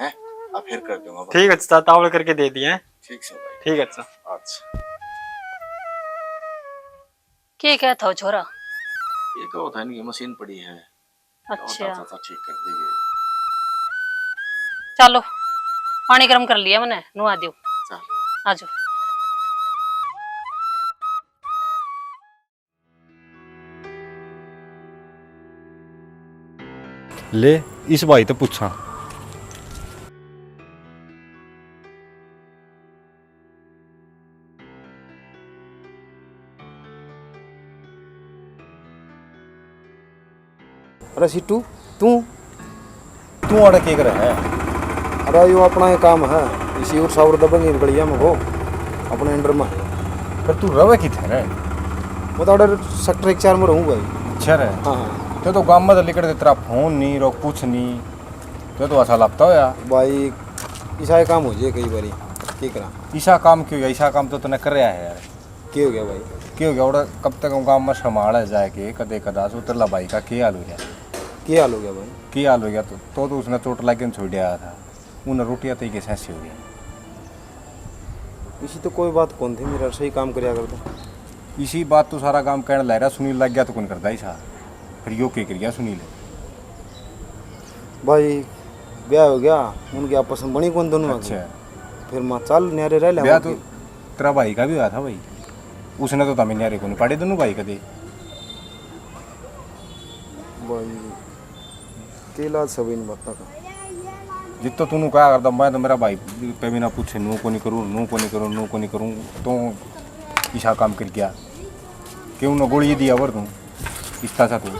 हैं? अब फिर कर दूंगा भाई। ठीक है चाचा, तावल करके दे दिए हैं। ठीक से भाई। ठीक है चाचा। अच्छा। के कहता हो छोरा? ये कहो था इनकी मशीन पड़ी है। अच्छा। चाचा ठीक कर देंगे। चलो, पानी गर्म कर लिया मैंने, नुआ दियो। चल। आ जाओ। ले, इस भाई तो पूछा। अरे सिट्टू, तू तू आड़े के करे है? अरे यो अपना ही काम है, इसी और सावर दबंगी गलिया में हो, अपने अंडर में। पर तू रवे किथे रे? वो तो ऑर्डर सेक्टर एक चार में रहूँ भाई। अच्छा रे। हाँ, हाँ। तो, तो गांव में तो लिकड़ दे, तेरा फोन नहीं रो, कुछ नहीं। तो, तो ऐसा लगता हो यार। भाई, इसा ही काम हो जाए कई बारी, के करा? इसा काम क्यों है? इसा काम तो तने कर रहा है यार। के हो गया भाई? के हो गया? और कब तक गांव में संभाल है जाके, कदे कदा सो तेरा भाई का के हाल हो गया? के हाल हो गया भाई? के हाल हो गया? तो, तो, तो उसने चोट लाग के छोड़ दिया था। उन्हें रोटियां तई के सैंसी हो गया। इसी तो कोई बात कौन थी, मेरा सही काम करया करता। इसी बात तो सारा काम कहने लग रहा, सुनील लग गया तो कौन करता ही सा। फिर यो के कर गया सुनील? भाई, ब्याह हो गया, उनकी आपस में बनी कौन दोनों आदमी। अच्छा। फिर माँ चल न्यारे रह ले ब्याह और तो के। तेरा भाई का भी हुआ था भाई, उसने तो तमें न्यारे को नहीं पाड़े दोनों भाई कदे। भाई, के इलाज सब इन बातों का? जित तो तूने कहा करता, मैं तो मेरा भाई पे बिना पूछे नू को नहीं करूँ, नू को नहीं करूँ, नू को नहीं करूँ, तो ईसा काम कर गया। क्यों ना गोली दिया वर तू, इस तरह से तू।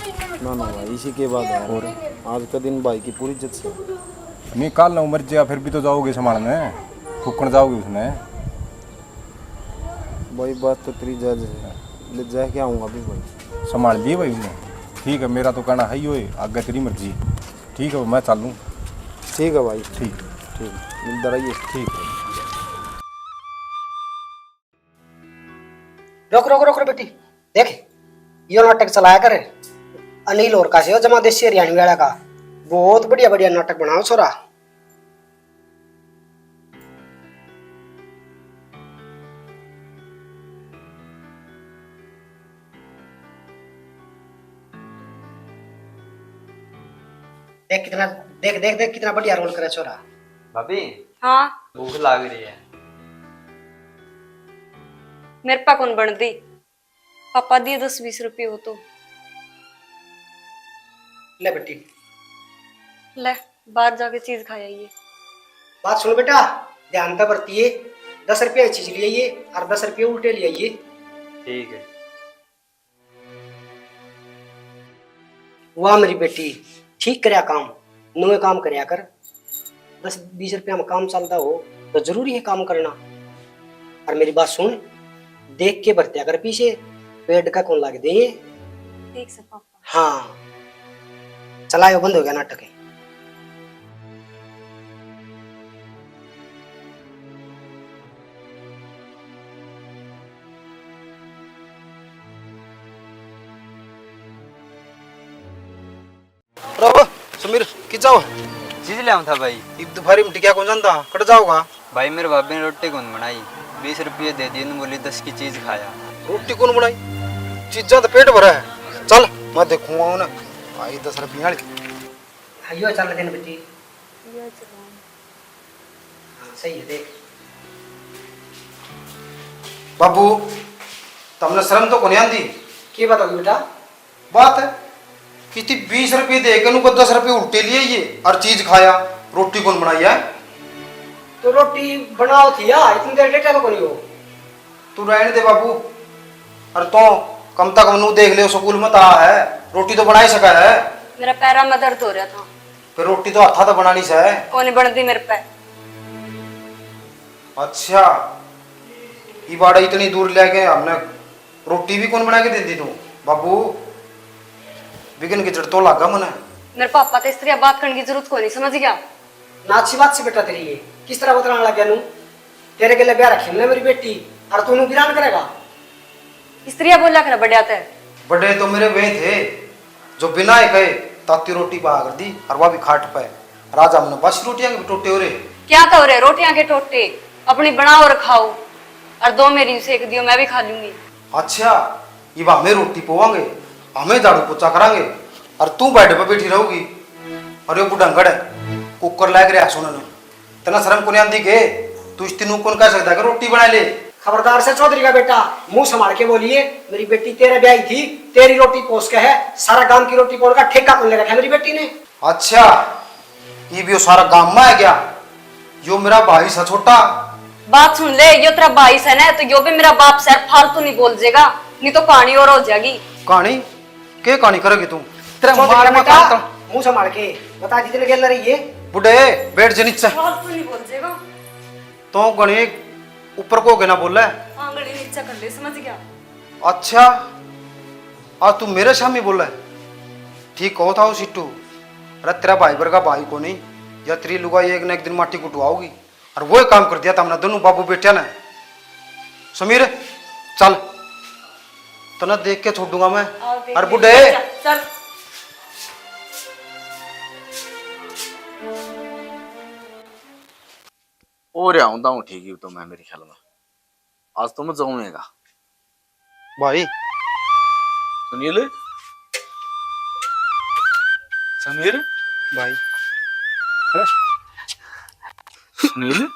ना ना भाई, इसी के बाद यार, और? आज का दिन भाई की पूरी इज्जत से। नहीं, कल ना मर जाएगा, फिर भी तो जाओगे संभालने, फूकण जाओगे उसने। भाई, बात तो तेरी जायज है, ले जाके आऊँगा अभी भाई। संभाल लिए भाई उन्हें। ठीक है, मेरा तो कहना है ही होए, आगे तेरी मर्जी। ठीक है, मैं चालूँ। ठीक है भाई। ठीक। ठीक, मिलता रहिए। ठीक है। रुक, रुक, रुक, रुक बेटी, देख, यो नाटक चलाया कर। अनिल और का से हो, जमा देसी हरियाणवी वाला का। बहुत बढ़िया, बढ़िया नाटक बनाओ छोरा। देख कितना, देख, देख, देख कितना बढ़िया रोल करे छोरा। भाभी, हाँ। भूख लाग रही है। मेरे पा कौन बनती? पापा दिए दस बीस रुपये हो तो। ले बेटी। ले, बाहर जाके चीज खा आइए। बात सुन बेटा, ध्यान तै बरतिए, दस रुपये की चीज ले आइए और दस रुपये उल्टे ले आइए। ठीक है। वाह मेरी बेटी, ठीक करया काम, नुए काम करया कर। दस बीस रुपया में काम चलता हो तो जरूरी है काम करना। और मेरी बात सुन, देख के बरत्या कर पीछे, पेट का कौन लाग दे ये। ठीक से पापा। हाँ, चलायो, बंद हो गया नाटक। रो, समीर, की जाओ? चीज ले आऊं था भाई। इब दोपहरी में टिकया कौन जानता? कट जाओगा? भाई, मेरे भाभी ने रोटी कौन बनाई? बीस रुपये दे दिए, बोली दस की चीज खाया। रोटी कौन बनाई? चीजा तो पेट भरा है। चल, मैं देखूंगा उन्हें। आई दस रुपये वाली। हाँ, यो चल दिन बेटी। यो चलो। हाँ, सही है, देख। बाबू, तमने शर्म तो कोनी आंदी? की बात होगी बेटा? बात है, कितनी बीस रुपये दे के नुको दस रुपये उल्टे लिए ये, और चीज खाया, रोटी कौन बनाई है? तो रोटी बनाओ थी या, इतनी देर लेटा तो कोनी हो। तू रहने दे बाबू, और तो कम तक मनु देख ले, स्कूल में तो आ है, रोटी तो बना ही सका है। मेरा पैरा में दर्द हो रहा था। फिर रोटी तो हाथा तो बनानी से। कोनी बनती मेरे पे। अच्छा, इबाड़ा इतनी दूर लेके हमने रोटी भी कौन बना के देती तू? बाबू, बिगन की जड़ तो लागा मने। मेरे पापा तो इस तरह बात करने की जरूरत कोनी, समझ गया? ना अच्छी बात से बेटा तेरी ये, किस तरह बतलाने लग गया नू? तेरे गले ब्याह रखी हमने मेरी बेटी, और तू नू बिरान करेगा? इस तरह बोला कर बड़े ते। बड़े तो मेरे वे थे, जो बिना ही कहे ताती रोटी पा कर दी, और वह भी खाट पे। राजा हमने बस रोटियां के टोटे हो रहे। क्या तो हो रहे रोटियां के टोटे? अपनी बनाओ और खाओ, और दो मेरी सेक दियो, मैं भी खा लूंगी। अच्छा, इब हमें रोटी पोवांगे, हमें झाड़ू पोछा करांगे, और तू बेड पे बैठी रहोगी। अरे बुढ़ंगड़, कुकर लाग रहा सुनने। तना शर्म कोनी आंदी के? तू इस तीनों कौन कह सकता है कि रोटी बना ले? खबरदार से चौधरी का बेटा, मुंह संभाल के बोलिए। मेरी बेटी तेरे ब्याही थी, तेरी रोटी पोस के है, सारा गांव की रोटी पोल का ठेका कौन ले रखा है मेरी बेटी ने? अच्छा, ये भी वो सारा गांव में आ गया? यो मेरा भाई सा छोटा। बात सुन ले, यो तेरा भाई से ना, तो यो भी मेरा बाप सै, फालतू नहीं बोल जेगा, नहीं तो कहानी और हो जाएगी। कहानी? के कहानी करेगी तू? तेरे चौधरी मार का में बेटा, काटता। मुंह संभाल के बता, जितने गेल रही है। बुढ़े, बैठ जा नीचे। फालतू नहीं बोल जेगा। तो घणी ऊपर को के ना बोले। हाँ, घणी नीचे कर ले, समझ गया। अच्छा, आज तू मेरे सामने बोले? ठीक कहो था वो सिट्टू। अरे, तेरा भाई वर्गा भाई को नहीं, या तेरी लुगाई एक ना एक दिन माटी कुटवाओगी। और वो काम कर दिया था हमने दोनों बाबू बेटिया ने। समीर, चल, तने देख के छोड़ूंगा मैं। आओ, देख और ले, बुढ़े। चल, चल। और आऊंदा हूँ ठीक ही तो मैं, मेरे ख्याल में आज तो मैं जाऊंगा। भाई। सुनील। समीर। भाई। अरे। सुनील।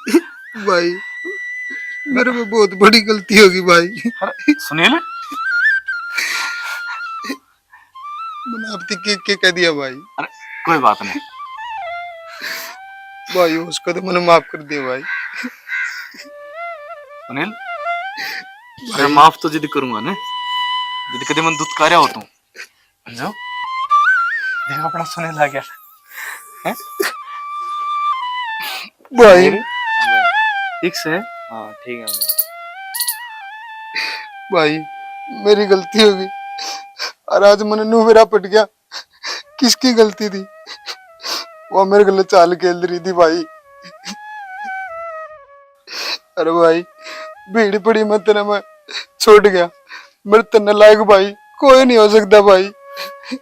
भाई, मेरे में बहुत बड़ी गलती होगी भाई। अरे सुनील। मैंने आपसे के, के कह दिया भाई? अरे कोई बात नहीं। भाई, उसको तो मैंने माफ कर दिया भाई। सुनील, भाई। मैं माफ तो जिद करूंगा ने, जद कदे मन दुत्कारा हो तू, जो देख अपना सुने लग गया। हैं? भाई। मेरे? ठीक से? हाँ, ठीक है भाई। भाई, मेरी गलती होगी। और आज मने नू मेरा पट गया। किसकी गलती थी? वो मेरे गले चाल खेल रही थी भाई। अरे भाई, भीड़ पड़ी मैं तेरे में छूट गया। मेरे तन्ने लायक भाई कोई नहीं हो सकता भाई।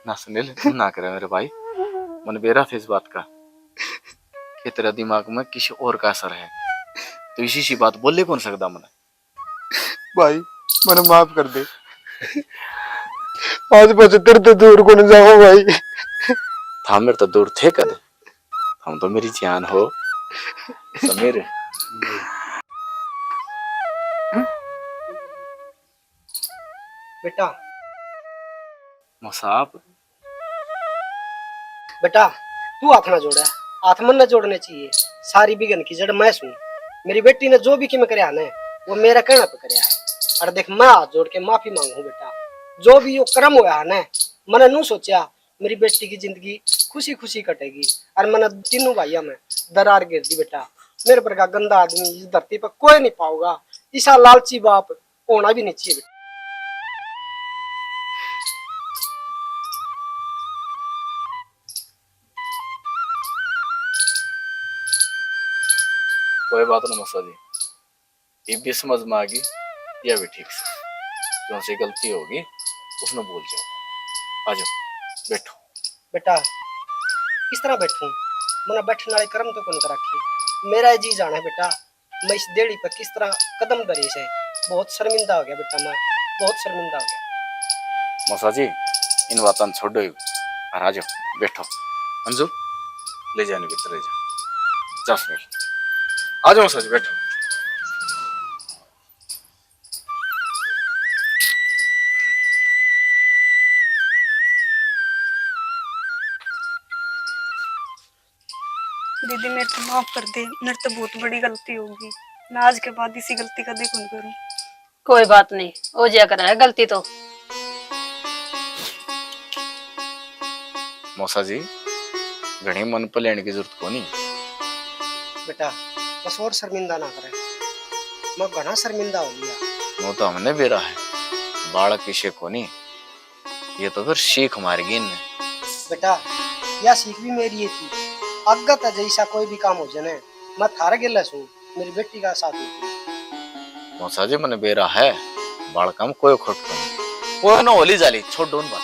ना सुनील, ना करे मेरे भाई, मन बेरा था इस बात का कि तेरा दिमाग में किसी और का असर है, तो इसी सी बात बोले कौन सकता मने। भाई, मने माफ कर दे। आज बस तेरे तो दूर को न जाओ भाई। था मेरे तो दूर थे कद, हम तो मेरी जान हो। समीर। बेटा। मौसा आप। बेटा, तू हाथ ना जोड़ा, हाथ मन ना जोड़ने चाहिए। सारी बिगन की जड़ मैं सूं। मेरी बेटी ने जो भी किम करया ने, वो मेरा कहना पे करया है। और देख, मैं हाथ जोड़ के माफी मांगू बेटा, जो भी यो कर्म होया ने, मैंने नू सोचा मेरी बेटी की जिंदगी खुशी खुशी कटेगी। और मैंने तीनों भाइयों में दरार गिर दी बेटा। मेरे पर का गंदा आदमी इस धरती पर कोई नहीं पाओगा। इसा लालची बाप होना भी नहीं चाहिए बेटा। कोई बात ना मौसा जी, ये भी समझ में आ गई, या भी ठीक से। जो से गलती होगी, उसने भूल जाओ। आ जाओ, बैठो। बेटा, किस तरह बैठूं? मना बैठने वाले कर्म तो कौन कर रखे। मेरा जी जाना है बेटा, मैं इस देहड़ी पर किस तरह कदम धरे से। बहुत शर्मिंदा हो गया बेटा, मैं बहुत शर्मिंदा हो गया। मौसा जी, इन बातों छोड़ो ही। और आ जाओ, बैठो। अंजू, ले जाने भीतर, ले जा। जा सुनील, आ जाओ मौसा जी, बैठो। दीदी, मेरे तो माफ कर दे, मेरे तो बहुत बड़ी गलती होगी। मैं आज के बाद इसी गलती कदे कौन करूँ। कोई बात नहीं, हो जाया करे है गलती तो। मौसा जी, घणी मन पे लेने की जरूरत कोनी। बेटा, बस और शर्मिंदा ना करे, मैं घणा शर्मिंदा हो लिया। वो तो हमने बेरा है, बालक किसे कोनी, ये तो फिर सीख मार गई इनने। बेटा, या सीख भी मेरी ही थी। आगे तो जैसा कोई भी काम हो जाने, मैं थारे गेले सूं, मेरी बेटी का साथ दे। मौसा जी, मने बेरा है, बालका में कोई खोट नहीं। कोई ना होली जाली, छोड़ दो उन बात।